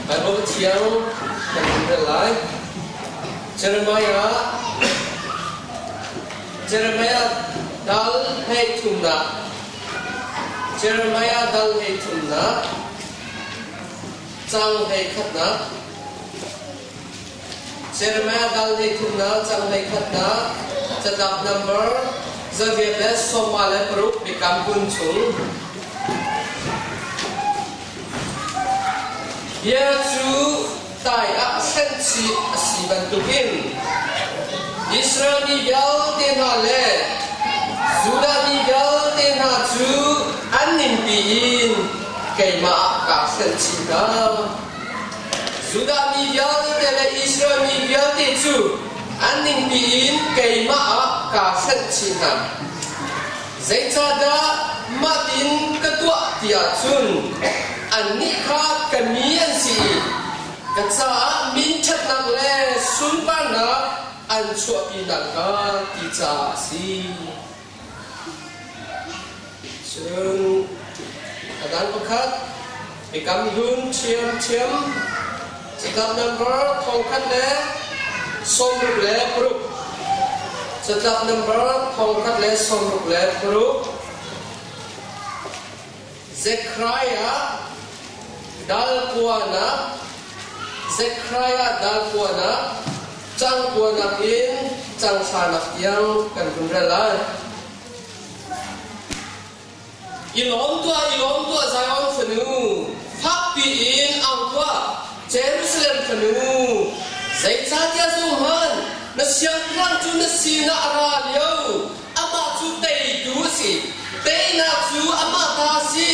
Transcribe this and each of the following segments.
Baibal Thiang kan hun rel lai. Jeremiah Jeremiah dal hei thumnak Jeremiah dal hei thumnak cang hei khatnak Jeremiah dal hei thumnak cang hei khatnak catlap number 856 Biakam Hlun chung. Bia cu tai ah hrenh chih a si bantukin Israel mi vialte hna le Judah mi vialte hna cu an ningpi in keimah ah kaa hrenh chih hna. Judah mi vialte le Israel mi vialte cu an ningpi in keimah ah kaa hrenh chih hna. Zeicahdah mahtin ka tuah ti ahcun annih kha ka mi an si i ka caah min ṭhatnak le sunparnak an chuahpi nakhnga ti caah a si. Cun a dang pakhat Biakam Hlun ṭhiamṭhiam catlap nambar 166, catlap nambar 166, Zekhariah dal kuanak, Zekhariah dal kuanak, cang kuanak in cang hranak tiang kan hun rel lai. I lawm tuah, i lawm tuah, Zion fanu, fakpi in au tuah, Jerusalem fanu. Zeicahtiah zohhmanh, na siangpahrang cu na sinah a ra lio, amah cu teitu a si, teinak cu amah ta a si.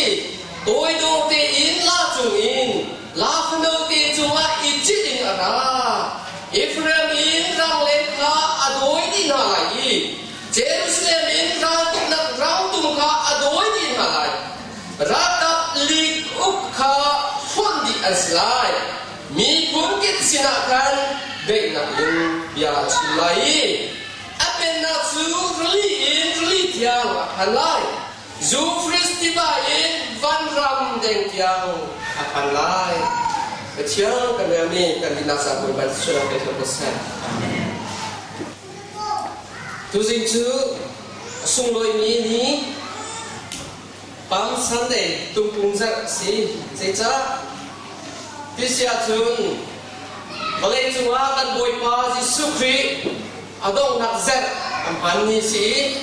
Toidor tein la cungin, laa fano te cungah i cit in a ra. Efraim in rangleng kha a dawi dih hna lai i Jerusalem in raltuknak rangtum kha a dawi dih hna lai. Ralkap lik uk kha hlonh dih an si lai. Miphun kip sinah khan daihnak in bia a chim lai i a pennak cu rili in rili tiang a phan lai. Zufris tiva in vanram deng tiang a phan lai. Pathian kan relmi kan dinak sa Bawipa Jesuh pe ko seh. Tuzing cu a sunglawimi ni Palm Sunday tungkung zarh a si. Zeicah? Ti si ahcun vawleicung ah kan Bawipa Jesuh Khrih a donghnak zarh an hman ni si i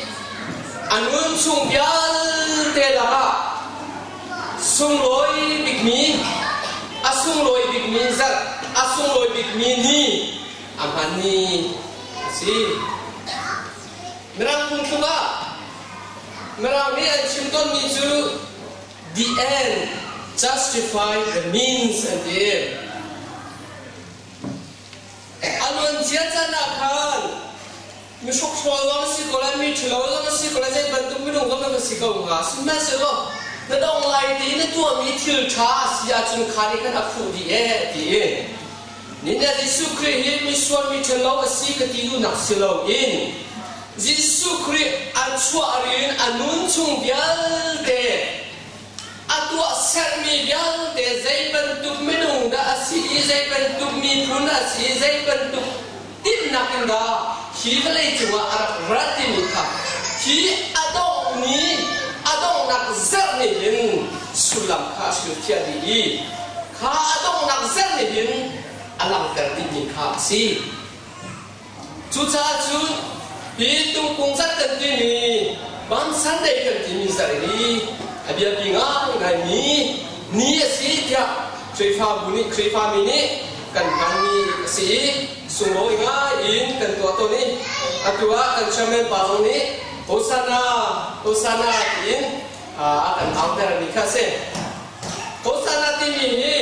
a nun chung vialte lakah sunglawi bikmi a sunglawi bikmi zarh a sunglawi bikmi ni a hmanmi a si. Mirang phungthluk ah Mirang nih an chim tawnmi cu the end justify the means an ti. A luancia caan ah khan mihrokhrawl zong a si ko lai, mi ṭhalo zong a si ko lai, zei bantuk minung zong na si ko hnga. Sihmanhsehlaw na dong lai ti na tuahmi thil ṭha a si ahcun kha nih khan a khuh dih ee ti. Nihin Jesuh Khrih hi misual mi ṭhalo a si ka ti duhnak si loin Jesuh Khrih a chuah rin a nun chung vialte a tuahsermi vialte zei bantuk minung dah a si i zei bantuk miphun a si i zei bantuk timhnak in dah hi vawlei cungah a rak rat timi kha hi a dongh ni a donghnak zerh nih hin sullam kha a hrilhfiah dih i kha a donghnak zerh nih hin a langhter dihmi kha a si. Cucaah cun hi tungkung zat kan timi Palm Sunday kan timi zarh hi a biapi ngaingaimi ni a si tiah Khrihfabu nih Khrihfami nih kan hmanmi a si i sunglawi ngai in kan tuah tawn i atu ah kan chairman pa zong nih Hosanna Hosanna tiin a kan auter mi kha a si. Hosanna timi hi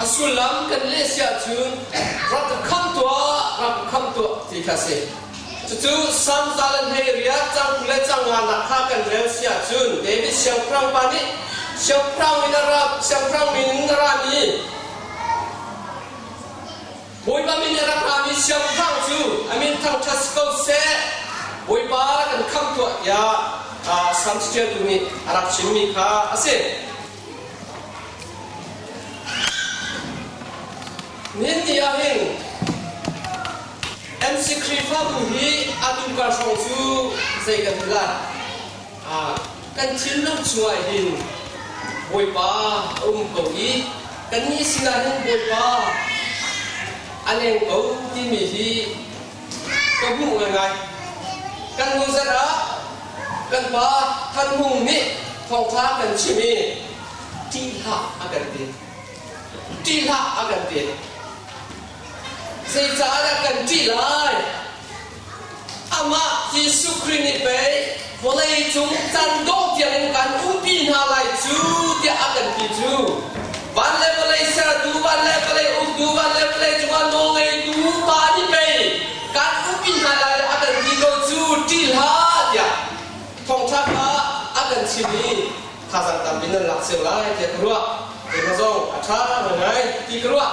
a sullam kan leh si ahcun rak ka khamh tuah, rak ka khamh tuah ti kha a si. Cucu Salm 118 cang 20 le cang nganak kha kan rel si ahcun David siangpahrang pa nih siangpahrang min a ra siangpahrang min in a rami Bawipa min in a rak rami siangpahrang cu a min thangṭhat si ko seh, Bawipa rak kan khamh tuah tiah Salm caṭialtu nih a rak chimmi kha a si. Nihin ni ah hin MC Khrihfabu hi atu kar hrawng cu zei kan ti lai? Kan thinlung chungah hin Bawipa a um ko i kannih sinah hin Bawipa a leng ko timi hi ka hmuh ngaingai. Kan hnu zarh ah kan pa Than Hmung nih thawngṭha kan chim i ṭih hlah a kan ti. Ṭih hlah a kan ti. Zeicahdah kan ṭih lai? Amah Jesuh Khrih nih pei vawlei cung can dongh tiangin kan umpi hna lai cu tiah a kan ti cu. Van le vawlei sertu, van le vawlei uktu, van le vawlei cungah nawlngeitu Pa nih pei kan umpi hna lai le a kan ti ko cu ṭih hlah tiah thawngṭha kha a kan chim i thazaang tampi nan lak cio lai tiah ka ruah. Keimah zong a ṭha ngaingai ti ka ruah.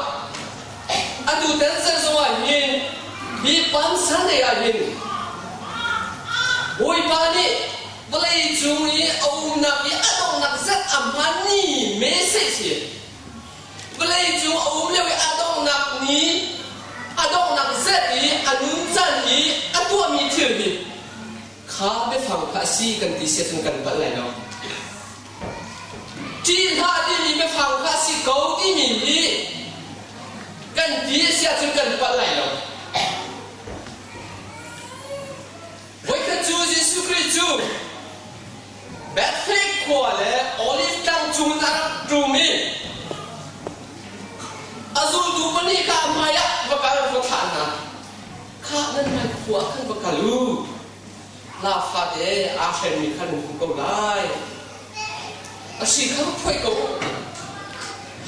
Atu tan zong ah hin hi Palm Sunday ah hin Bawipa nih vawlei cung i a umnak i a donghnak zat a hmanmi message hi vawlei cung a um lio i a donghnak ni a donghnak zat i a nun caan i a tuahmi thil hi kha biafang kha a si kan ti sia cun kan palh lai lo. Ṭih hlah timi biafang kha a si ko timi hi kan ti a si ahcun kan palh lai lo. Voikhat cu Jesuh Khrih cu Bethlehem khua le Olive tlang cung in a rak ṭum i a zultu pahnih kha a hmaiah va kal va thlah hna. Khah nan hmai khua ah khan va kal u. La fate aa hrenmi kha nan hmu ko lai. A hri kha va phoih ko u.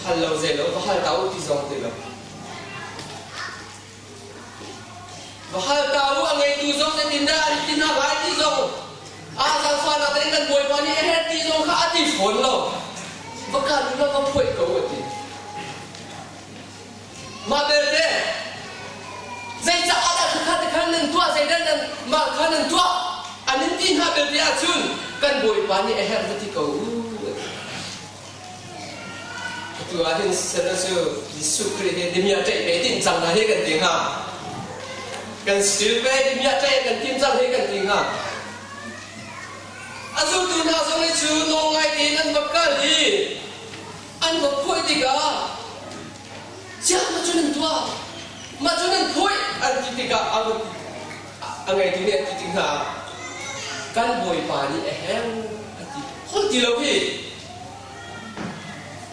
Hal lo zei lo va hal ta u ti zong ti lo. Va hal ta u a ngeitu zong zeitindah an ti hna lai ti zong ah zaangfahnak tein kan Bawipa nih a herh ti zong kha a ti fawn lo. Va kal u law va phoih ko u a ti. Mah belte zeicah ah dah khakha te khan nan tuah zeidah nan mah kha nan tuah an in ti hna belte ahcun kan Bawipa nih a herh va ti ko u. Atu ah hin siseh cu Jesuh Khrih hi dimia ṭaih pe tim cang hna hi kan ti hnga. Kan stil pe dimia ṭaih kan tim cang hi kan ti hnga. A zultu hna zong hi cu nawl ngai tein an va kal i an va phuah tikah Siah mah cu nan tuah mah cu nan phuih an ti tikah a a ngeitu nih an ti tik hna kan bawipa nih a herh a ti holh ti lo hi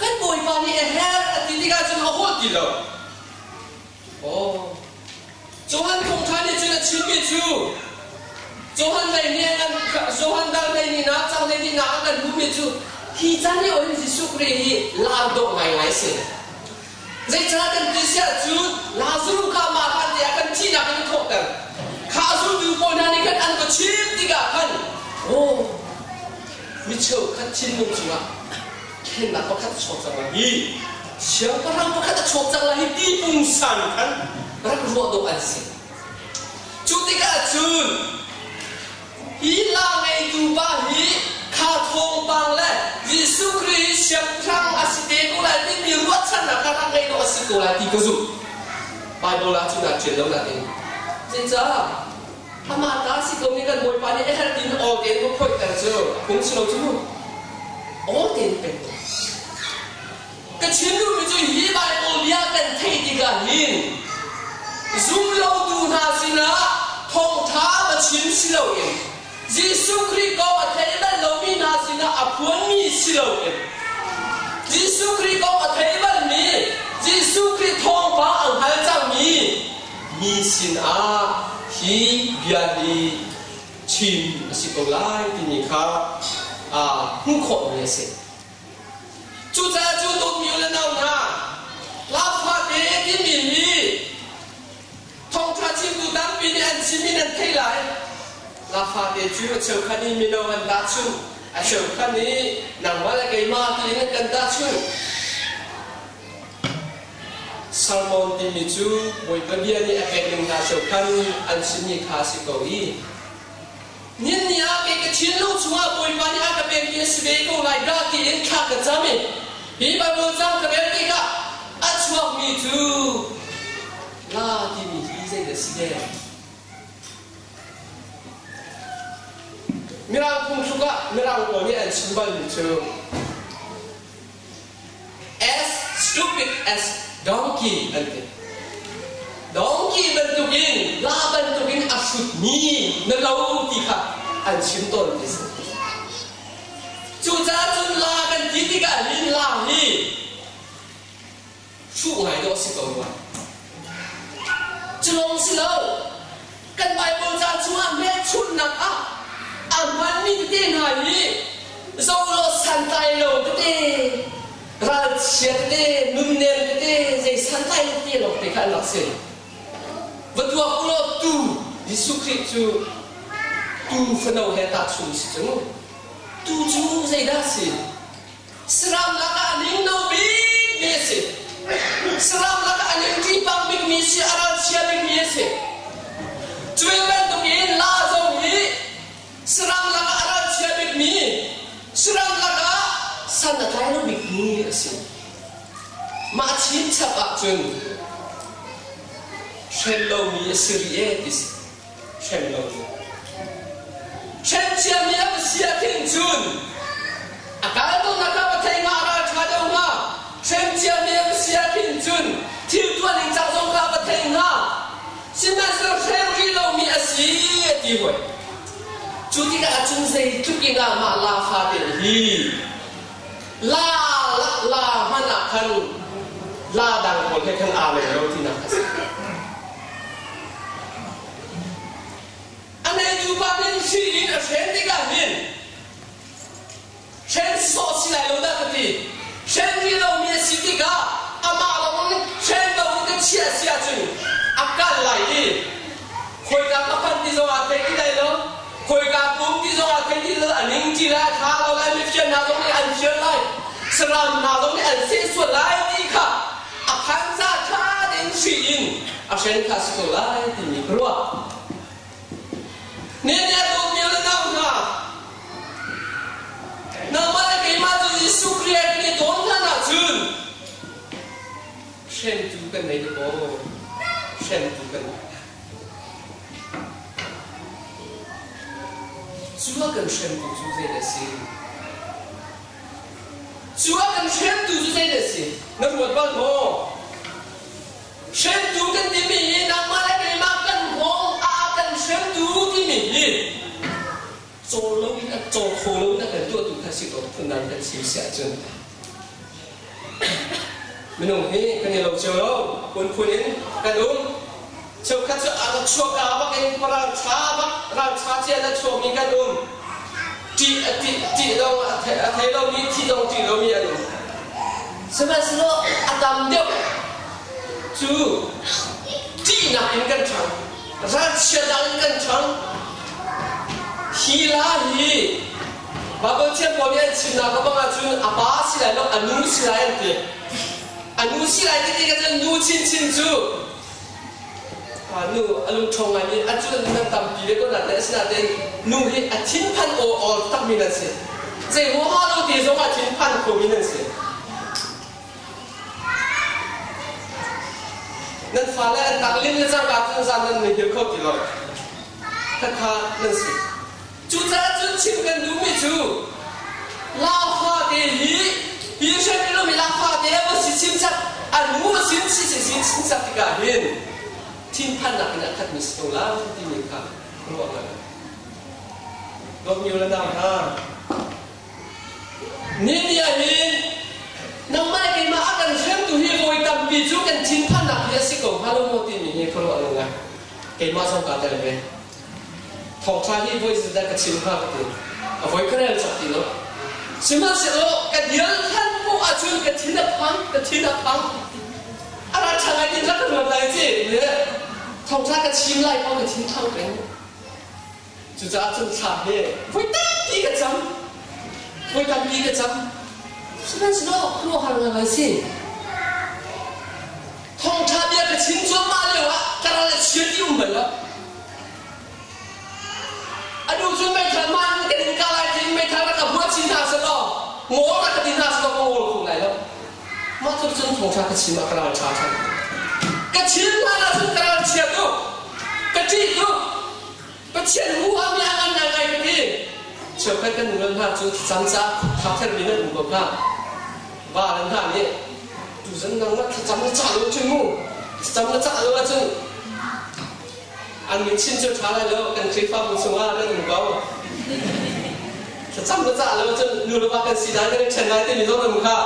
kan bawipa nih a herh a ti tikah cun a holh ti lo oh Johan thawngṭha nih cun a chimmi cu Johan lei nih an Johan dal lei nih nak cang lei nih nak a kan hmuhmi cu hi caan lio hin Jesuh Khrih hi lar dawh ngaingai si. Zeicah kan ti siah cun Lazarus kha mah hlan te ah kan thihnak in a thawhter. Kha zultu pawl hna nih khan an va chim tikah khan oh mi cheukhat thinlung chungah thlennak pakhat a chuak cang lai hi siangpahrang pakhat a chuak cang lai hi ti pungsan khan rak ruah dawh an si. Cu tikah cun hi la ngeitu pa hi kha thawngpang le Jesuh Khrih siangpahrang a si te ko lai timi ruahchannak kha rak ngei dawh a si ko lai ti ka zumh. Bible ah cun aa ṭial lo nain zeicah amah ta si ko nih kan Bawipa nih a herh tiin aw tein va phoihter cu a phung si lo cu mu. Aw tein pek ko. Ka chim duhmi cu hi Bible bia kan theih tikah hin zumlotu hna sinah thawngṭha va chim si loin Jesuh Khrih kong a thei bal lomi hna sinah a phuanmi si loin Jesuh Khrih kong a thei balmi Jesuh Khrih thawngpang a hngal cangmi mi sinah hi bia hi chim a si ko lai timi kha hmuh khawhmi a si. Cucaah cu dawtmi u le nau hna, lafate timi hi thawngṭha chimtu tampi nih an chim in an thei lai. Lafate cu a cheukhat nih mino an tahchunh, a cheukhat nih nangmah le keimah tiin an kan tahchunh. Sermon timi cu Bawipa bia nih a pek ning hna cheukhat an chimmi kha a si ko i Nihin ni ah kei ka thinlung chungah Bawipa nih a ka pekmi a si ve ko lai dah tiin thla ka cam i hi Baibal cang ka rel tikah a chuakmi cu a si ve. Mirang phungthluk ah Mirang pawl nih an chim balmi cu as stupid as donkey an ti. Donkey bantukin la bantukin a hrutmi na lo ti kha an chim tawn ti si. Cucaah cun la kan ti tikah hin la hi hruh ngai dawh si ko rua. Cu lawng si lo, kan Baibal ca chungah hmelchunhnak ah a hmanmi tete hna hi zohlaw santlai lo tete, ralchia tete, nunnem tete, zei santlai lo tete lawngte kha an rak si. Va tuak u law tu Jesuh Khrih cu tuu fano he tahchun si cu. Tu cu zeidah a si? Saram lakah a ning no bikmi a si. Saram lakah a ning ṭipang bikmi si, a ralchia bikmi a si. Cu bantukin la zong hi saram lakah a ralchia bikmi, saram lakah san a tlai lo bikmi a si. Mah chinchap ahcun hrem lomi a si rih e ti si. Hrem lomi. Hrem ciami a va si ahkhin cun a kal tawnnak kha va thei hnga, a ral ṭha deuh hnga. Hrem ciami a va si ahkhin cun thil tuah ningcang zong kha va thei hnga. Sihmanhsehlaw hrem rih lomi a si a ti hoi. Cu tikah ahcun zeitluk in ah mah la fate hi la la la hmanh ah khan la dang pawl he khan aa leng lo tinak a si. A neitu pa nih hri in a hren tikah hin hren sawh si lai lo dah ka ti. Hren rih lomi a si tikah amah lawng in hren lo in ka chiah si ahcun a kal lai i khawika ka phanh ti zongah thei ti lai lo, khawika pum ti zongah thei ti lo, a ning ti lai, a tha lo lai, mifian hna zong nih an fial lai, saram hna zong nih an seh sual lai ti kha a phansa ṭha tein hri in a hren kha si ko lai timi ka ruah. Nih nih a dawtmi le nau hna, nangmah le keimah cu Jesuh Khrih he kan i tawn hlan ahcun hremtu kan nei te kaw, hremtu kan nei. Cu a kan hremtu cu zeidah a si? Cu a kan hremtu cu zeidah a si? Na ruat bal maw? Hremtu kan timi hi nangmah le keimah kan hngawng ah a kan hremtu timi hi caw loin a caw kho loin a kan tuahtu kha si ko phundang kan chim si ahcun minung hi kan i lo cio lo phunphun in kan um cheukhat cu a chuak ka bak in ralṭha bak ralṭha cia na chuakmi kan um ṭih a ṭih ṭih dong a thei lomi thih dong ṭih lomi an um sihmanhsehlaw a tam deuh cu ṭihnak in kan ṭhang ralchiatnak in kan ṭhang hi la hi Baibal thiam pawl nih an chimnak ka bang ahcun a pa si lai lo a nu si lai an ti a nu si lai ti tikah cun nu chinchin cu nu a lungṭhawng ngaimi a cu nan tampi ve ko nain asinain nu hi a thinphan aw aw takmi nan si zei huaha lo te zong ah thinphan khomi nan si nan fale an tak lin le cangka cun zan nan ni hil kho ti lo khakha nan si Cucaah cun chim kan duhmi cu Lafa te hi hi hrem mi Lafa te a va si chimchap a nu a sin si si sin chimchap tikah hin thinphannak in a khatmi si ko lai timi kha ruah ngai. Dawtmi le nau hna, ni ni ah hin nangmah le keimah a kan hremtu hi vawi tampi cu kan thinphannak hi a si ko hnga lo maw timi hi ka ruah ngai. Keimah zong kaa tel ve. Thawngṭha hi voi zeidah ka chim hnga ka ti. A voi ka rel cak ti lo. Sihmanhsehlaw ka dial than poh ahcun ka thin a phang, ka thin a phang. A ra ṭha ngai in rak ka ruat lai ci. Thawngṭha ka chim lai kong ka thin phang peng. Cucaah cun thla hi voi tampi ka cam. Voi tampi ka cam. Sihmanhsehlaw khuaruahhar ngai si. Thawngṭha bia ka chim cuahmah lioah ka ral a chia ti um bal lo. A duh cun meithal man kan in kah lai tiin meithal rak ka huat chin hna selaw ngawl rak ka ti hna selaw ka ngawl kho lai lo. Mah tluk cun thawngṭha ka chim ah ka ral ṭha ṭhan. Ka chim hlan ahcun ka ral chia tuk. ṭih tuk. Pathian huham i a ngan ngaingai ka ti. Cheukhat kan nu hna cu thlacam caah khuk thermi nan um ko hna. Va le hna nih tuzan nangmah thlacam na cah lo cun mu thlacam na cah lo ahcun an min chin cu ṭha lai lo kan Khrihfabu chungah nan um ko. Thlacam na cah lo cun nu le va kan si lai kan i ṭhen lai timi zong um kha.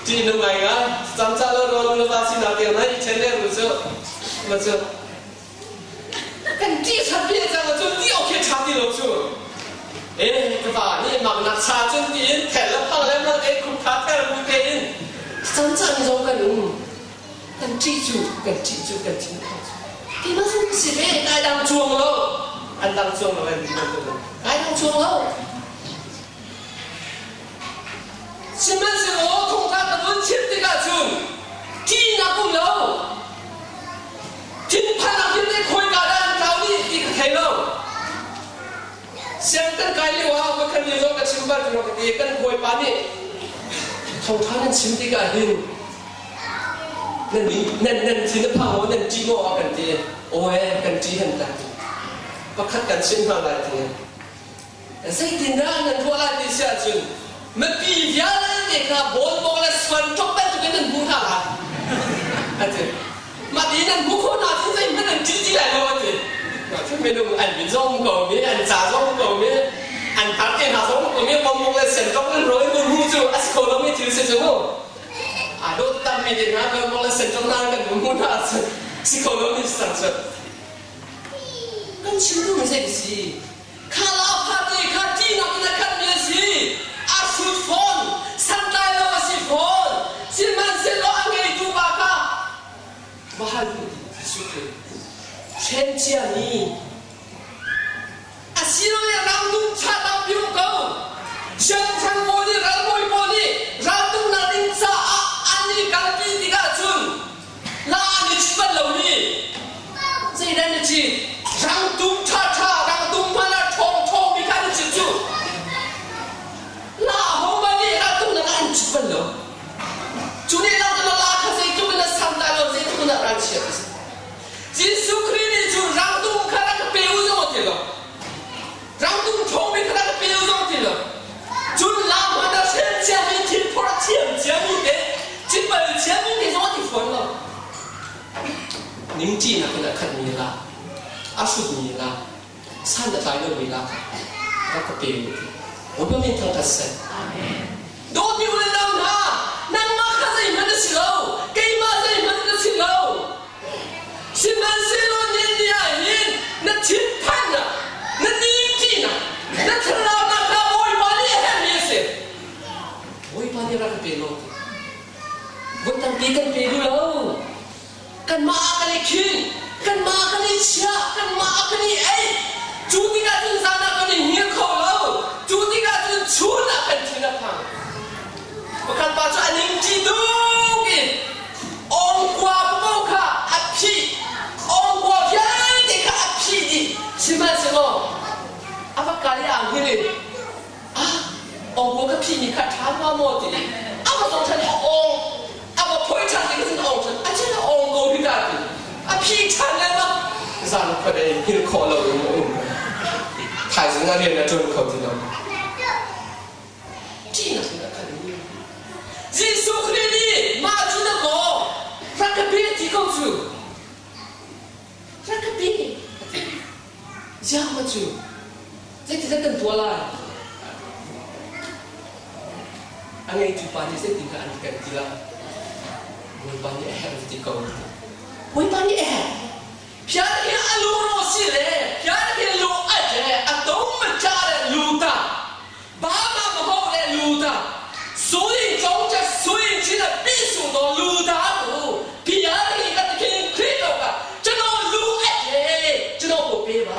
Ṭih nung ngai ngai thlacam cah lo nu le va sinak tiang na i ṭhen le ru cu ma cu kan ṭih ṭhat ve cang ahcun ti awk hi ṭha ti lo cu. Eh ka pa nih maknak cha cun tiin thel le phang le mang e khuk kha ther bu tein thlacam cah mi zong kan um. Kan ṭih cu kan ṭih cu kan thin kha cu. Keimah zong ka si ve kai dang cuang lo. An dang cuang lo an ti bantuk kai dang cuang lo. Sihmanhsehlaw thongtla ka vun chim tikah cun ṭihnak um lo. Thinphannak vialte khawika dah an tlau dih ti ka thei lo. Siang kan kai lio ah voikhat ni zong ka chim bal rua ka ti kan hawipa nih thongtha nan chim tikah hin nan nan nan thin a phang maw nan ṭih maw a kan ti. Aw ee kan ṭih han ta. Pakhat kan chim hna lai ti. Zeitindah nan ruah lai ti si ahcun mipi vialte kha bawlbawng le suanṭok bantukin nan hmuh hna lai a ti. Mah ti nan hmuh khawh hna cu zeihmanh an ṭih ti lai lo a ti. Mah cu minung an min zong ko mi, an ca zong ko mi, an tar te hna zong ko mi, bawlbawng le senṭok nan rawi mun hmu cu a si kho lomi thil si cu mu. Aa dawt tammi te hna bawlbawng le senṭok hna kan hmuh hna cu si kho lomi si cang cu. Kan chim duhmi zei si? Kha laa te kha ṭihnak in a khatmi a si. A hrut fawn, santlai lo a si fawn. Sihmanhsehlaw a ngeitu pa kha va hal u ti Jesuh Khrih hren ciami asilole ramdum ṭha tampi um ko. Siangpahrang pawl nih ralbawi pawl nih raltuknak ding caah an i kalpi tikah cun La an i chit bal lo hi. Zeidah na chit? Rangtum ṭhaṭha, rangtum hmanh ah ṭhawng ṭhawngmi kha na chit cu. La hohmanh nih rangtum na an chit bal lo. Cu nih lang na la kha zeitluk in a sam dah lo, zeitluk in a ralchiat a si. Jesuh Khrih nih cun rangtum kha rak ka pe u zong a ti lo. Rangtum ṭhawngmi kha rak ka pe u zong a ti lo. Cun la hmanh ah hren ciami thil phorh a thiam ciami te, cipal ciami te zong a ti fawn lo. Ningṭihnak in a khatmi la, a hrutmi la, san a tlai lomi la kha rak ka pe u ti. Bawipa min thangṭhat seh. Dawtmi u le nau hna, nangmah kha zeihmanh na si lo, keimah zeihmanh ka si lo. Sihmanhsehlaw ni ah hin na thinphannak, na ningṭihnak, na thlaraunak kha Bawipa nih a herhmi a si. Bawipa nih rak ka pe law ti. Voi tampi kan pe duh lo. Kanmah ah kan i khin, kanmah ah kan i chiah, kanmah ah kan i ei. Cu tikah cun zan ah kan i hngilh kho lo. Cu tikah cun chun ah kan thin a phang. Pakhat pa cu a ningṭi tuk i Ongkua paoh kha a phih. Ongkua vialte kha a phih dih. Sihmanhsehlaw a va kal i aa hngilh i ah ongkua ka phihmi kha ṭha hnga maw ti a va zoh ṭhan i a ong a va phoi ṭhan ti khin ong ṭhan a chin a ong ko hi ta ti a phih ṭhan lengmang zan khuadei hngilh khawh lo in a um thaizing ah rian a ṭuan kho ti lo ṭihnak in a khatmi Jesuh Khrih nih mah cu na maw rak ka pe ti ko cu rak ka pe ziah ma cu zeitindah kan tuah lai a ngeitu pa nih zeitindah an kan ti lai Bawipa nih a herh ti ko Bawipa nih a herh Phiar hi a lu ro si le phiar hi lu a le a tom cha le lu ta ba ma ma ho le lu ta sui chong cha sui chi na pi su do lu ta ku phiar hi ka thin khri to ka chano lu a le chano ko pe ba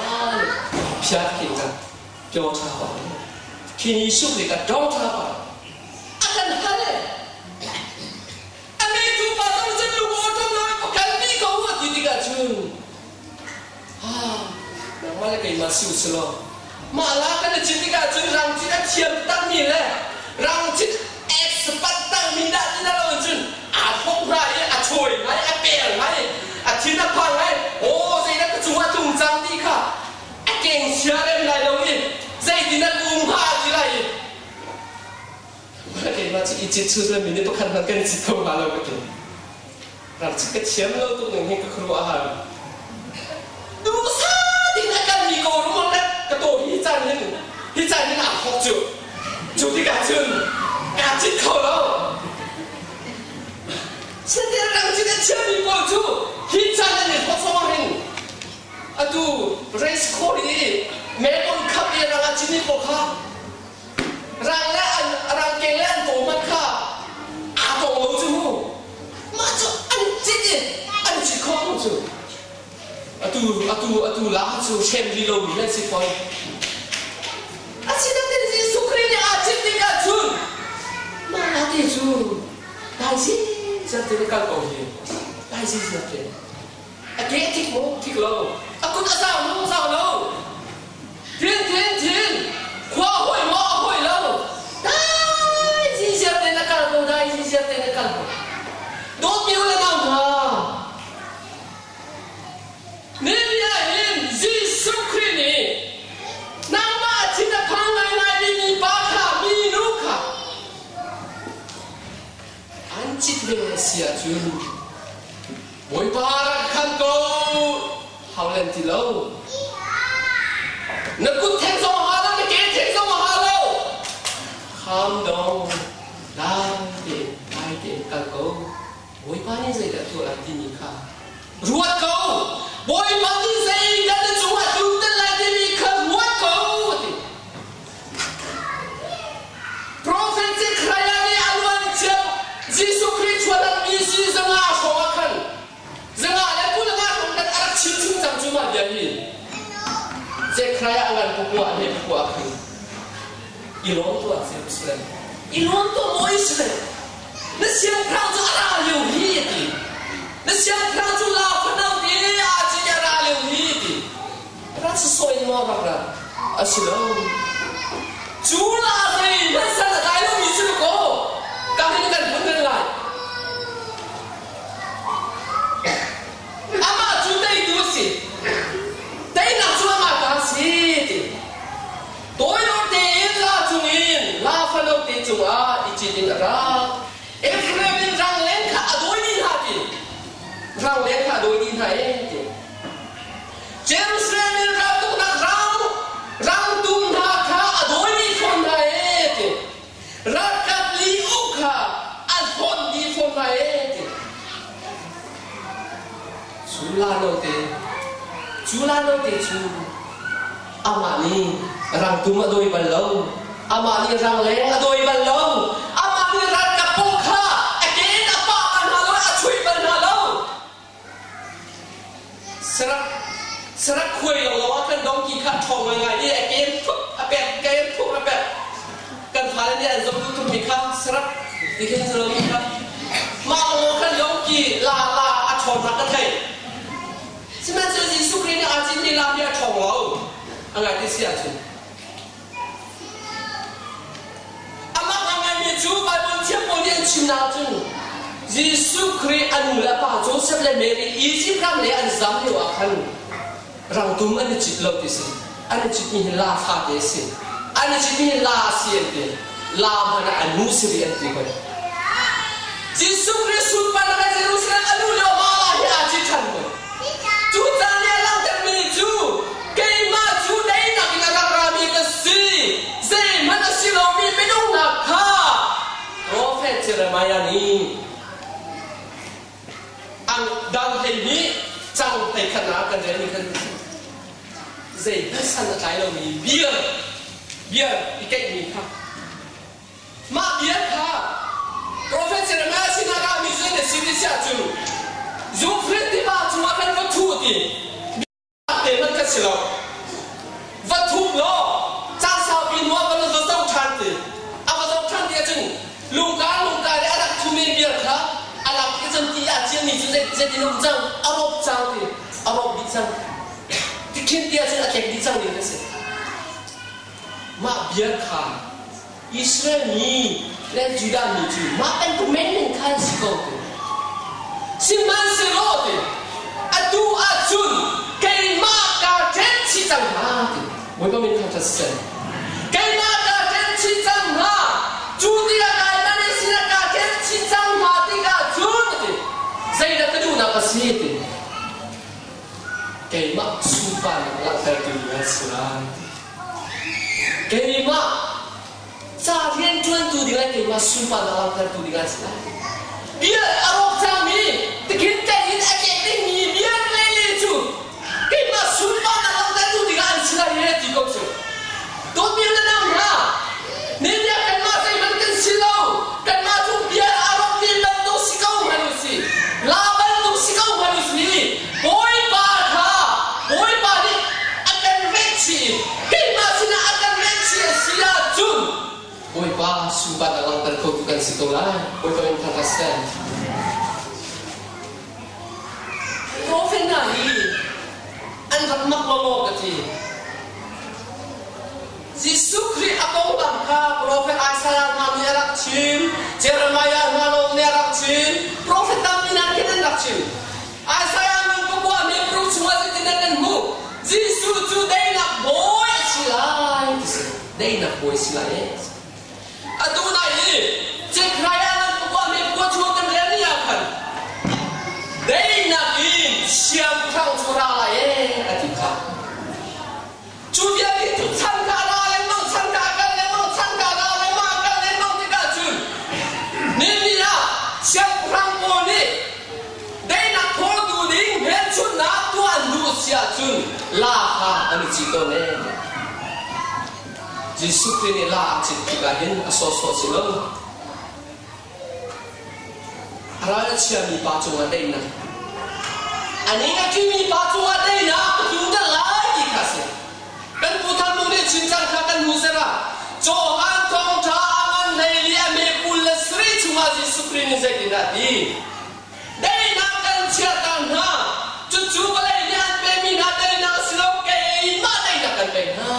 phiar khi ka pyo tha pa khi ni su ni ka dong tha pa a kan hal A ngeitu pa zong cun lung awṭawm lo in kalpi ko u a ti tikah cun ah nangmah le keimah si u si law mah la kan i cit tikah cun rangcit a thiam takmi le rangcit expert takmi dah ti na lo cun aa thawk hna i a chawi ngai a pel ngai a thin a phang ngai aw zeidah ka i cit chu mi nih pakhat hmanh kan cit kho hnga lo ka ti. Rak cit ka thiam lo tuk ning hi ka khuaruah a har. Duhsah tein a kalmi ko ruang le ka taw hi caan hin hi caan hin aa thawk cu. Cu tikah cun kaa cit kho lo. Sinain rang cit a thiammi pawl cu hi caan an i thawk zong hin atu race course i Melbourne Cup i rang a citmi pawl kha rang le an rang keng le an taw hmanh kha aa tawng lo cu mu. Mah cu an cit i an cit khawh ko cu. Atu atu atu la cu hrem rih lomi nan si fawn. Asinain Jesuh Khrih nih aa cit tikah cun mah la te cu dai ziar te na kal ko hi. Dai ziar te. A ke a thik maw? Thik lo. A kut a zau maw? Zau lo. Thin thin thin. Khua a hoi maw? A hoi lo. Dai ziar te na kal ko, dai ziar te na kal ko. Dawtmi u le nau hna, Nehemiah hin Jesuh Khrih nih nangmah a thin a phang ngaingai mi pa kha minu kha an cit ve a si ahcun Bawipa rak khan ko hau len ti lo. Na kut theng zong a ha lo, na ke theng zong a ha lo. Kham dong, dai tein, dai tein kal ko. Bawipa nih zeidah tuah lai timi kha ruat ko. Bawipa nih zeidah na cungah tlunter lai timi kha ruat ko a ti. Profet Zekhariah nih a luan cia Jesuh Khrih chuahnak BC zanga hrawng ah khan zanga le 20 nga hrawng khan a rak chim chung cang cu mah bia hi. Zekhariah a ngan pakua he pakua ah khan i lawm tuah Jerusalem i lawm tuah maw Israel Na siangpahrang cu a ra lio hi a ti. Na siangpahrang cu laa fano te aa cit i a ra lio hi a ti. Rak sawi in maw rak ra? A si lo. Cu laa zei hmanh san a tlai lomi cu kaw ka hin kan hmun nan lai. Amah cu teitu a si. Teinak cu amah ta a si ti. Tawidor tein laa cungin laa fanote cungah i cit in a ra. Efraim in rangleng kha a dawi dih hna ti. Rangleng kha a dawi dih hna ee ti. Jerusalem in raltuknak rang rangtum hna kha a dawi dih fawn hna ee ti. Ralkap li uk kha a hlawnh dih fawn hna ee ti. Cu la note, cu la note cu Amah nih rangtum a dawi bal lo. Amah nih rangleng a dawi bal lo. Amah nih ralkap pawl kha a ke in a pah bal hna lo, a chuih bal hna lo. Sarak sarak khuai lo lo ah khan donkey kha a ṭhawng ngaingai i a ke in phup a pek, ke in phup a pek. Kan fale nih an zoh duh tukmi kha sarak ti khin si lomi kha mah lo khan donkey la la a ṭhawnnak ka theih. Sihmanhsehlaw Jesuh Khrih nih aa cinmi lam hi a ṭhawng lo. A ngai ti si ahcun. Amah a ngaimi cu Baibal thiam pawl nih an chimnak ahcun Jesuh Khrih a nu le a pa Joseph le Mary Egypt ram lei an zam lio ah khan rangtum an i cit lo ti si. An i citmi hi la fate a si. An i citmi hi la a si an ti. La hmanh ah a nu si rih an ti hoi. Jesuh Khrih sunparnak ah Jerusalem a luh lio mah la hi aa cit ṭhan hoi. Cu caan i a langhtermi cu keimah cu daihnak in a rak rami ka si. Zeihmanh a si lomi minung hna kha Profet Jeremiah nih ang dang 12 cang 11 ah kan relmi khan zeihmanh san a tlai lomi beer beer i keihmi kha mah beer kha Profet Jeremiah sinah rami cu na sin i siah cun Zufrit tiva cungah khan va thu ti te hmanh kan si lo va thup law caan saupi hnu ah va va zoh ṭhan ti a va zoh ṭhan ti ahcun lungka lungka le a rak thumi beer kha a lak i cun ti ah ciami cu zeitin um cang a rawp cang ti a rawp dih cang Tikhin ti ahcun a tlek dih cang ding a si. Mah bia kha Israel mi le Judah mi cu mah bantuk menmen kha an si ko ti. Sihmanhsehlaw ti atu ahcun keimah kaa ṭhen chih cang hna ti. Bawipa min thangṭhat siseh. Keimah kaa ṭhen chih cang hna. Cu tikah kai man sinah si ti? Keimah sunparnak langhtertu ding an si lai. Keimah ca rianṭuantu ding le keimah sunparnak langhtertu ding an si lai. Bia a rawk cangmi tikhin teng in a keh dingmi bia lele cu keimah sunparnak langhtertu ding ah an si lai he ti ko cu. Dawtmi le nau hna, ninia kanmah zeihmanh kan si lo. Kanmah cu bia a rawkmi bantuk si ko hmanh u si. La bantuk si ko hmanh u si. Bawipa kha Bawipa nih a kan rehchih i keimah sinah a kan rehchih a si ahcun Bawipa sunparnak langhter khotu kan si ko lai. Bawipa min thangṭhat seh. Profet hna hi an rak mak lawlaw ka ti. Jesuh Khrih a konglam kha profet Isaiah hna nih a rak chim, Jeremiah hna lawng nih a rak chim, profet tampi hna khin an rak chim. Isaiah nung pakua mi proof chungah zeitin an hmuh? Jesuh cu daihnak bawi a si lai ti si. Daihnak bawi si lai e. Atu nai hi Zekhariah nung pakua mi pakua chung kan rel ni ah khan daihnak in siangpahrang cu ra lai e a ti kha. Cu vialte cu chan kha a ra lengmang, chan kha a kal lengmang, chan kha a ra lengmang, a kal lengmang tikah cun ni ah siangpahrang pawl nih daihnak thawltu ding hmelchunhnak tuah an duh si ahcun laa kha an i cit tawn ee. Jesuh Khrih nih laa a cit tikah hin a sawhsawh si lo. A ral a chiami pa cungah daihnak. A ning a ṭimi pa cungah daihnak ka tlunter lai ti kha a si. Kan pu Thang nih chin cang kha kan hnu ser ah Johan thawngṭha a ngan hlei li a me 20 le sarih chungah Jesuh Khrih nih zeitindah a ti? Daihnak kan chiahter hna. Cucu vawlei nih an pemi hna daihnak a si lo, keimah daihnak kan pek hna.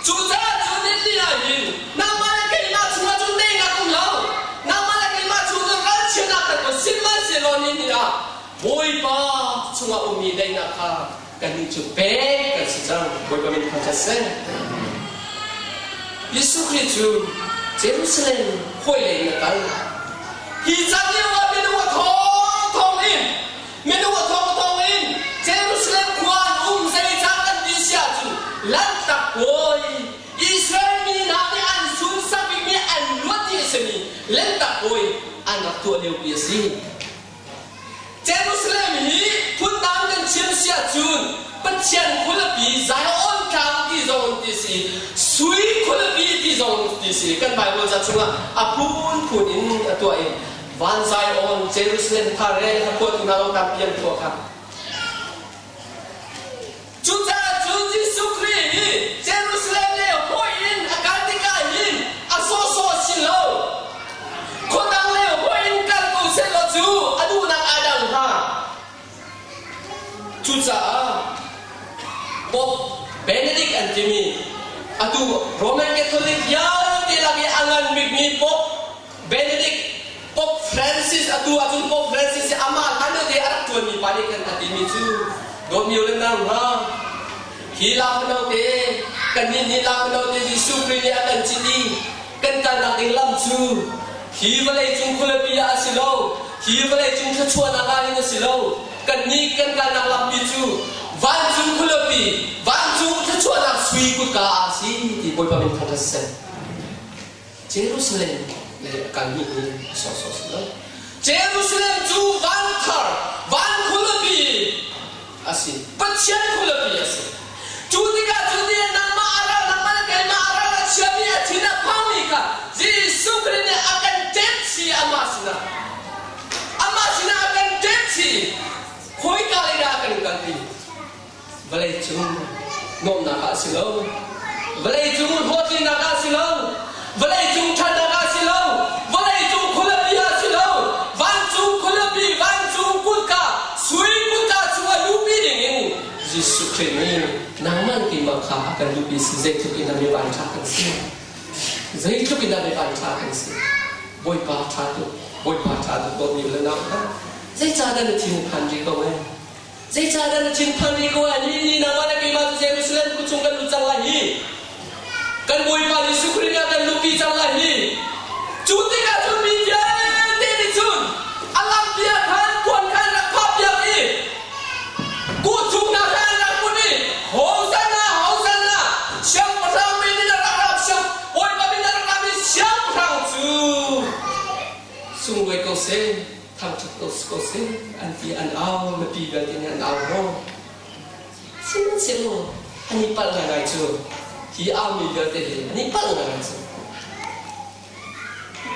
Cucaah cu nili ah hin nangmah le keimah chungah cun teinak um lo. Nangmah le keimah chung cun ralchiatnak kan um. Sihmanhsehlaw ni ni ah Bawipa chungah ummi daihnak kha kannih cu pek kan si cang. Bawipa min thangṭhat seh. Jesuh Khrih cu Jerusalem hawi lei in a kal. Hi caan lio ah minung a thawng thawng in Minung a thongthong in Jerusalem khua an um zeicah kan ti si ahcun Lanhtak Puai Israel mi hna nih an sunsak bikmi an luat ti a simi Lanhtak Puai an rak tuah liopi a si. Jerusalem hi phundang kan chim si ahcun Pathian khualipi Zion tlang ti zong in ti si, sui khualipi ti zong in ti si. Kan Bible ca chungah a phunphun in a tuah i Van Zion, Jerusalem thar he a khuatu hna lawng tampi an phuah kha. Cucaah cun Jesuh Khrih hi Jerusalem le hawi in a kal tikah hin a sawhsawh a si lo. Khuadang le hawi in kal ko sehlaw cu a duhnak aa dang hnga. Cucaah Pope Benedict an timi atu Roman Catholic vialte lak i a ngan bikmi Pope Benedict Pope Francis atu ahcun Pope Francis hi amah hlan te a rak ṭuanmi pa nih kan a timi cu dawtmi le nau hna hi lak te kannih nih lak te Jesuh Khrih nih a kan cit i kan kalnak ding lam cu hi vawlei cung khualipi ah a si lo hi vawlei cung thluachuahnak ah hin a si lo kannih kan kalnak lampi cu vancung khualipi vancung thluachuahnak sui kutka ah a si ti Bawipa min thangṭhat seh. Jerusalem lei a kalmi hi a sawhsawh si lo. Jerusalem cu van thar, van khualipi a si. Pathian khualipi a si. Cu tikah cu ni nangmah a ral, nangmah le keimah a ral a chiami a thin a phangmi kha Jesuh Khrih nih a kan ṭemchi amah sinah. Amah sinah a kan ṭemchi. Khawika lei dah a kan kalpi? Vawlei cung nuamhnak ah a si lo. Vawlei cung hlawhtlinnak ah a si lo. Vawlei cung ṭhatnak ah a si lo. Vawlei cung khualipi ah a si lo. Vancung khualipi, vancung kutka, sui kutka chungah luhpi dingin Jesuh Khrih nih nangmah keimah kha a kan luhpi si zeitluk in dah mi vanṭha kan si. Zeitluk in dah mi vanṭha kan si. Bawipa ṭha tuk, Bawipa ṭha tuk dawtmi u le nau hna. Zeicahdah na thin phan rih ko ee? Zeicahdah na thinphan rih ko ai? Ni ni nangmah le keimah cu Jerusalem khua chung kan lut cang lai hi. Kan Bawipa Jesuh Khrih nih a kan luhpi cang lai hi. Cu tikah cun mi vialte nih cun Sunglawi ko seh, thangṭhat ko si ko seh, an ti an au, mipi vialte nih an au hnawh. Sihmanhsehlaw an i palh ngaingai cu hi aumi vialte hi an i palh ngaingai cu.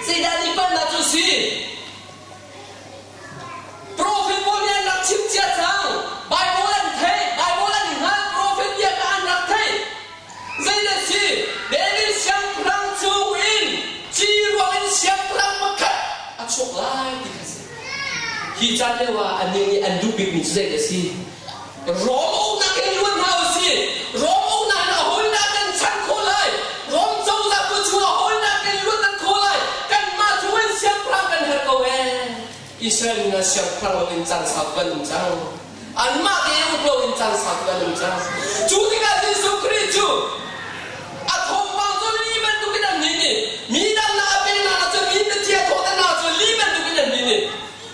Zeidah an i palhnak cu si? Profet pawl nih an rak chim cia cang. Bible an theih, Bible an hngalh, profet bia kha an rak theih. Zeidah si? David siangpahrang chung in ci ruang in siangpahrang pakhat a chuak lai ti kha si. Hi caan lio ah annih nih an duh bikmi cu zeidah si? Rom uknak in luat hna u sih. Rom uknak in a hawinak kan chanh khawh lai. Rom cozah bu chung a hawinak kan luat an khawh lai. Kanmah chung in siangpahrang kan herh ko ee. Israel hna siangpahrang lo in caan sau kan um cang. Anmah te uk lo in caan sau kan um cang. Cu tikah Jesuh Khrih cu a thawngpang cu li bantukin an nin i mi dang nak a peknak ah cun mi pathia thawhternak cu li bantukin an nin i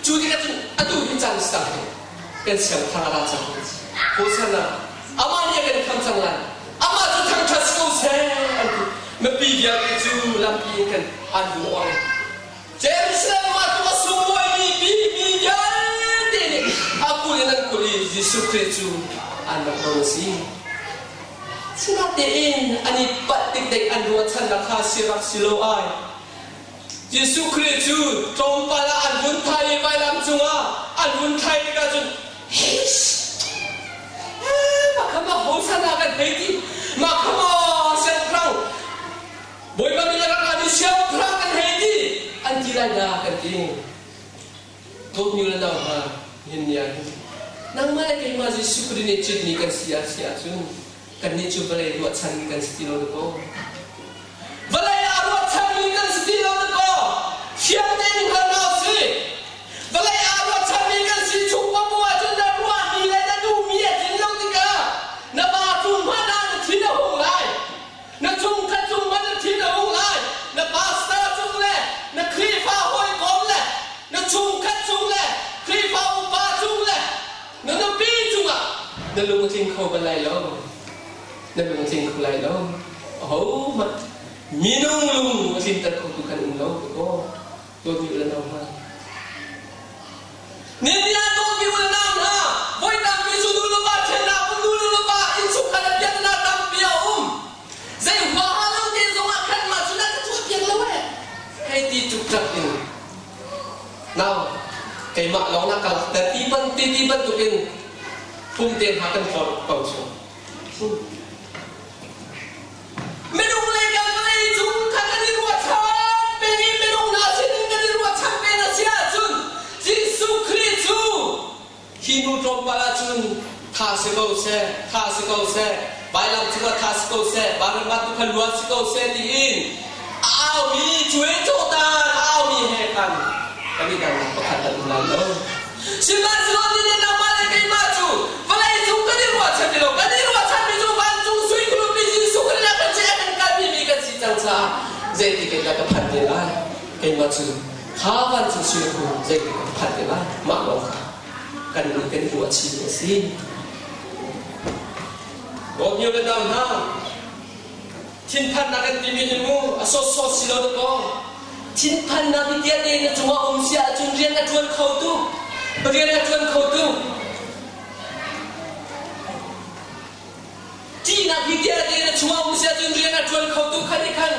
cu tikah cun atu hi caan si cang kan siangpahrang a ra cang. Hosanna amah nih a kan kham cang lai. Amah cu thangṭhat si ko seh an ti. Mipi vialte cu lampi in khan an hung ong. Jerusalem ah tuk a sunglawi mi mi vialte nih a kul in an kul i Jesuh Khrih cu an rak don a si. Sinatein an i palh tikdek an ruahchannak kha si rak si lo ai. Jesuh Khrih cu tlawmpal ah an vun thai i vailam cungah an vun thlai tikah cun mah kha mah hosana kan hei ti mah kha maw siangpahrang Bawipa min a rak rami siangpahrang kan hei ti an ti lai na kan ti. Dawtmi le nau hna nihin ni ah hin nangmah le keimah Jesuh Khrih nih citmi kan si ah si ahcun kannih cu vawlei ruahchanmi kan si ti lo dakaw. Vawlei ah ruahchanmi kan si ti lo dakaw. Fiang tein hngal hna usih. Vawlei ah ruahchanmi kan si chung paoh ahcun na ruahmi le na duhmi a tlin lo tikah na pa cung hmanh ah na thin a hung lai. Na chungkhat cung hmanh na thin a hung lai. Na pastor cung le na Khrihfa hawikom le na chungkhat cung le Khrihfa upa cung le na nupi cungah na lung a tling kho bal lai lo. Na lung a tling kho lai lo. Ahohmanh minung lung a tlinter khotu kan um lo kaw dawtmi u le nau hna. Nihin ah dawtmi u le nau hna, voi tampi cu nu le va ṭhennak um, nu le va innchungkhar le biaknak tampi a um. Zei huaha lo te zongah khan mah cu na ka tuahpiak lo eh. Hei ti ṭukṭak in nau keimah lawng na ka lakter ti ban ti ti bantukin pumte hna kan tlawr ko chung. Minung le kan vawlei cung kha kan i ruahchan peng i minung hna sinin kan i ruahchan peng a si ahcun Jesuh Khrih cu hi hnu tlawmpal ahcun tha si ko seh, tha si ko seh, vailam cungah tha si ko seh, Barnabas tu kha luat si ko seh tiin a aumi cuai cawhtan a aumi he khan kan i dannak pakhat kan um lai lo. Sihmanhsehlaw nihin nangmah le keimah cu vawlei cung kan i ruahchan ti lo. Kan i ruahchanmi cu vancung sui khuapi Jesuh Khrih ah kan si a kan kalpimi kan si cang caah zeitik in dah ka phanh te lai? Keimah cu kha vancung sui khu zeitik ka phanh te lai? Mah lawng kha kan kan i ruahchih a si. Dawtmi le nau hna, thinphannak kan timi hi mu a sawtsawt si lo dakaw. Thinphannak hi tiate na cungah um si ahcun rian a ṭuan kho tu, rian a ṭuan kho tu. Ṭihnak hi tiate na chungah um si ahcun rian a ṭuan kho tu khan i khan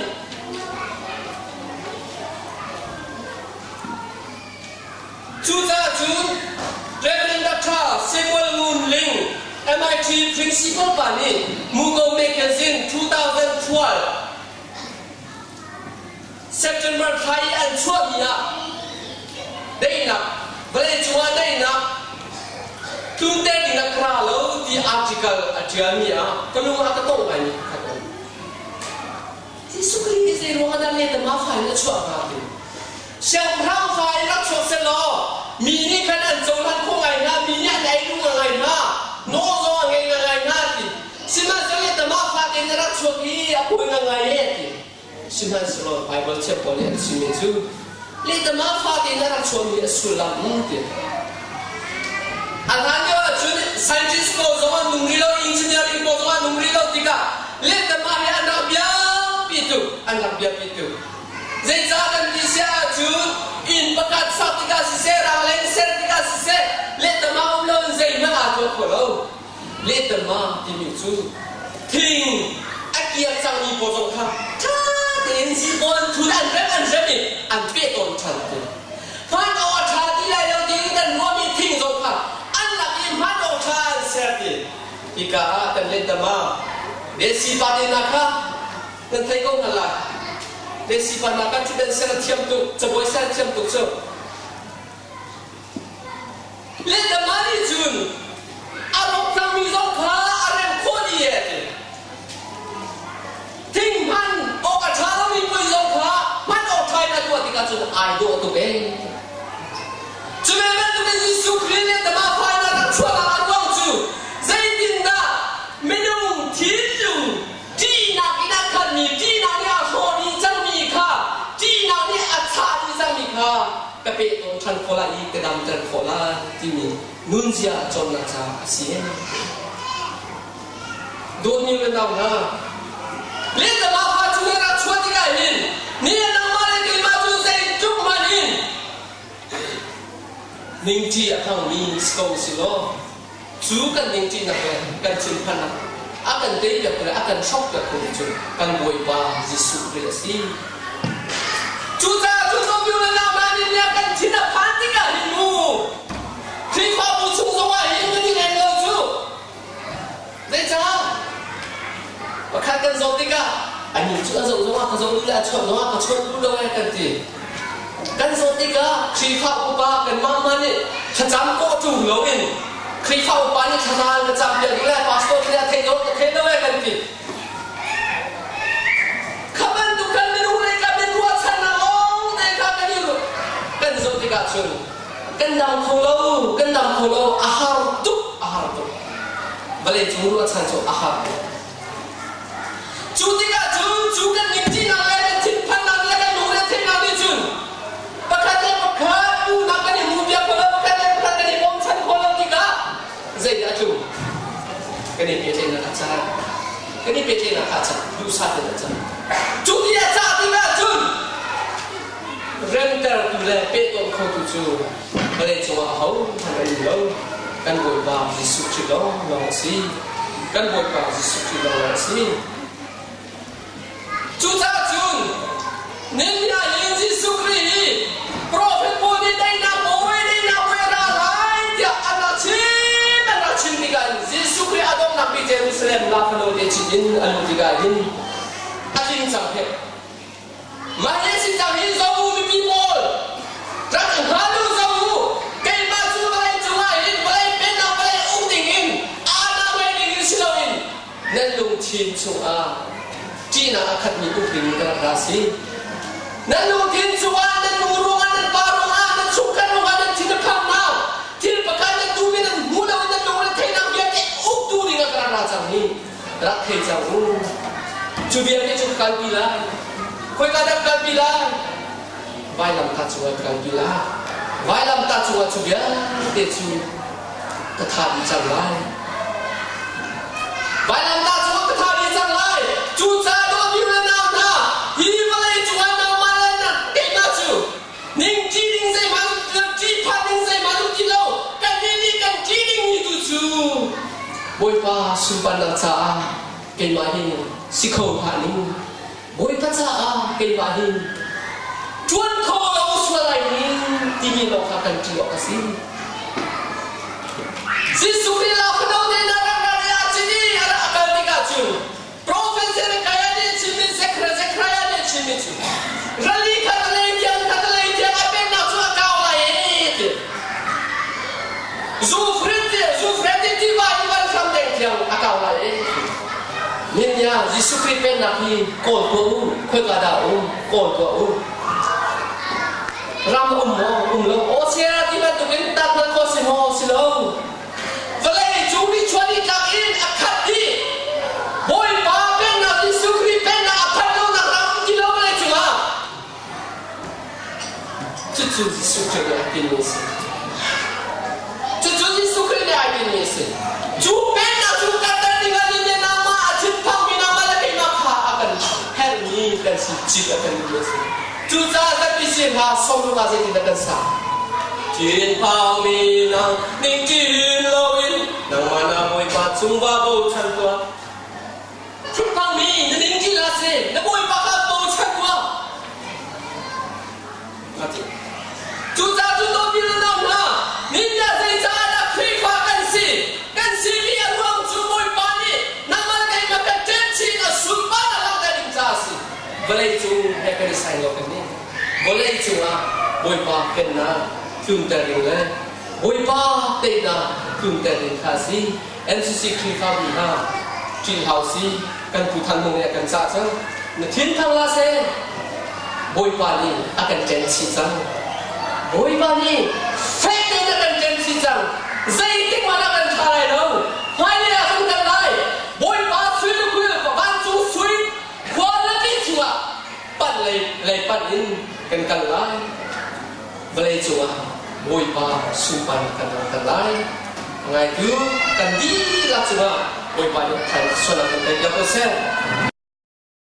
Cucaah cun Reverend Dr. Samuel Ngun Ling, MIT principal pa nih Mugo Magazine 2012 September thla i an chuahmi ah daihnak vawleicung ah daihnak tlunter ding ah ka ra lo ti article a ṭialmi ah ka lung a ka tongh ngaimi pakhat a um. Jesuh Khrih nih zei ruang ah dah letama fa in a chuah hnga ti. Siangpahrang fa in rak chuak sehlaw mi nih khan an cohlan khawh ngai hna, mi nih an ei duh ngai hna, nawl zong a ngei ngai hna ti. Sihmanhsehlaw letama fa tein a rak chuak i a poi ngai e ti. Sihmanhsehlaw Baibal thiam pawl nih an chimmi cu lehtama fate in a rak chuahmi a sullam ti. A hlan lio ahcun scientist pawl zong an nung rih lo, engineering pawl zong an nung rih lo tikah lehtama hi an rak biapi tuk, an rak biapi tuk. Zeicah kan ti siah ahcun inn pakhat. chuak tikah siseh, rangleng ser tikah siseh, lehtama um loin zeihmanh aa tuah kho lo. Lehtama timi cu thing a kiak cangmi pawl zong kha ṭha tein zikawn thun an rem an rem i an peh tawn ṭhan ti. Hman awk a ṭha ti lai lo tiin kan ruahmi thing zong kha an lak i hman awk ṭha an ser ti. Hika ah kan lehtama Desi pa te hna kha nan thei ko hna lai. Desi pa hna kha ṭhutdan ser a thiam tuk, cabuai ser a thiam tuk cu. Lehtama nih cun a rawk cangmi zong kha a rem khawh dih e a ti. Thing hman awk a ṭha lomi puai zong kha hman awk ṭha in a tuah tikah cun ai dawh tuk ee. Cu ve bantukin Jesuh Khrih nih amah fa in a rak chuahnak a ruang cu zeitindah minung thinlung ṭihnak in a khatmi, ṭihnak nih a hrawh dih cangmi kha, ṭihnak nih a chah dih cangmi kha ka pehtawn ṭhan khawh lai i ka damter khawh lai timi nunzia cawnnak caah a si. Dawtmi le nau hna, lehlamah fa cu na rak chuah tikah hin ni le nangmah le keimah cu zeitluk hmanh in ningṭi a hmangmi si ko si law cu kan ningṭinak le kan thinphannak a kan teipiak le a kan hrawkpiak kho cu kan Bawipa Jesuh Khrih a si. Cucaah cu dawtmi le nau hna nih kan thin a phan tikah hin mu Khrihfabu chung zongah hin kan i rem lo cu Zeicah? Pakhat kan zoh tikah anih cu a zoh zongah ka zoh duh le a chawnh zongah ka chawnh duh lo eh kan ti. Kan zoh tikah Khrihfa upa kanmah hmanh nih thlacam kawh ṭung loin Khrihfa upa nih thlacam ka cam piak duh le pastor nih a thei lo ka thei lo eh kan ti. Kha bantuk kan minung le kan min ruahchannak lawng te kha kan i kan zoh tikah cun kan dam kho lo, kan dam kho lo, a har tuk, a har tuk. Vawlei cung ruahchan cu a har tuk. Cu tikah cun cu kan ningṭinak le kan thinphannak le kan lungretheihnak nih cun pakhat le pakhat duhnak kan i hmu piak kho lo, pakhat le pakhat kan i bawmchan khawh lo tikah zeidah a tlung? Kan i pehtlaihnak a caan. Kan i pehtlaihnak kha a cang, duhsah tein a cang. Cu ti a cah tikah cun remtertu le pehtonh khotu cu vawlei cungah ahohmanh an um lo. Kan Bawipa Jesuh Khrih lawnglawng a si. Kan Bawipa Jesuh Khrih lawnglawng a si. Cucaah cun nihin ah Jesuh Khrih hi profet pawl nih daihnak bawi daihnak bawi a ra lai tiah an rak chim an rak chim tikah hin Jesuh Khrih a donghnak bik Jerusalem lafano te cit in a luh tikah hin a tling cang heh. Mah hi a si cang hi zoh u mipi pawl rak hngal u zoh u keimah cu vawlei cungah hin vawlei pennak vawlei uk dingin aa ngei dingin si loin nan lungthin chungah ṭihnak a khatmi uk dingin ka rak ra si. Nan lungthin chungah nan nu ruangah nan pa ruangah nan chungkhat ruangah nan thin a phangnak thil pakhat nan duhmi nan hmu lo in nan lungre theihnak vialte uktu dingah ka rak ra cang hi rak thei cang u. Cu vialte cu ka kalpi lai. Khoika dah ka kalpi lai? Vailamtah cungah ka kalpi lai. Vailamtah cungah cu vialte cu ka thah dih cang lai. Vailamtah cungah ka thah dih cang lai. Cucaah dawtmi le nau hna, hi vawlei cungah nangmah le keimah cu ningṭi ding zeihmanh ṭihphan ding zeihmanh um ti lo. Kannih nih kan ṭih dingmi tu cu Bawipa sunparnak caah keimah hi si kho hlah ning. Bawipa caah keimah hi ṭuan kho lo sual lai ning timi lawng kha kan ṭih awk a si. Jesuh Khrih lak no te na rak rak i a cin i a rak kal tikah cun Prophet Zedekiah nih a chimmi Zechariah nih a chimmi cu rali kha ka lei tiang kha ka lei tiang a pennak cu a kau lai ee ti. Zufret tiva in van hram deng tiang a kau lai ee ti. Nihin Jesuh Khrih pennak hi kawl tuah u, khoika dah um, kawl tuah u. Ram um maw, um lo, aw sia ti bantukin tat hna khawh si maw, si lo. Vawlei cung ni chuan i tlak in a khat dih. Bawipa pennak Jesuh Khrih pennak a phanh lonak ram ti lo vawlei cungah. Cucu Jesuh Khrih nih a timi a si. Cucu Jesuh Khrih nih ai timi a si. Cu pennak cu kan ding ah nih nangmah a thinphangmi nangmah le keimah kha a kan herhmi kan si cit a kan mi a si. Cucaah kan misi hna sawm ah zeitindah kan sa? Thinphangmi nang ningṭin loin nangmah na Bawipa cung va bochan tuah. Thinphangmi na ningṭin hlah seh, na Bawipa kha bochan tuah. A ti. Cucaah cu dawtmi na nau hna, nihin zeicah dah Khrihfa kan si? Kan simi a ruang cu Bawipa nih nangmah le keimah kan ṭenchih a sunparnak langhter ding caah a si. Vawlei cung he kan i sai lo kan nih. Vawlei cungah Bawipa pennak tlunter ding le Bawipa teinak tlunter ding kha a si. NCC Khrihfabu hna ṭih hau si kan Pu Thang Hmung nih a kan cah cang. Na thin thang la seh. Bawipa nih a kan ṭen chih cang. Bawipa nih fek tein a kan ṭen chih cang. Zeitik hmanh a kan thlah lai lo. Hmailei ah kan kal lai. Bawipa sui le khui vancung sui khua le ti chungah panh lei lei panh in kan kal lai. Vawlei cungah Bawipa sunparnak kan langhter lai. Ngaitu kan dihlak cungah Bawipa nih thaisualnak kan pek ko seh.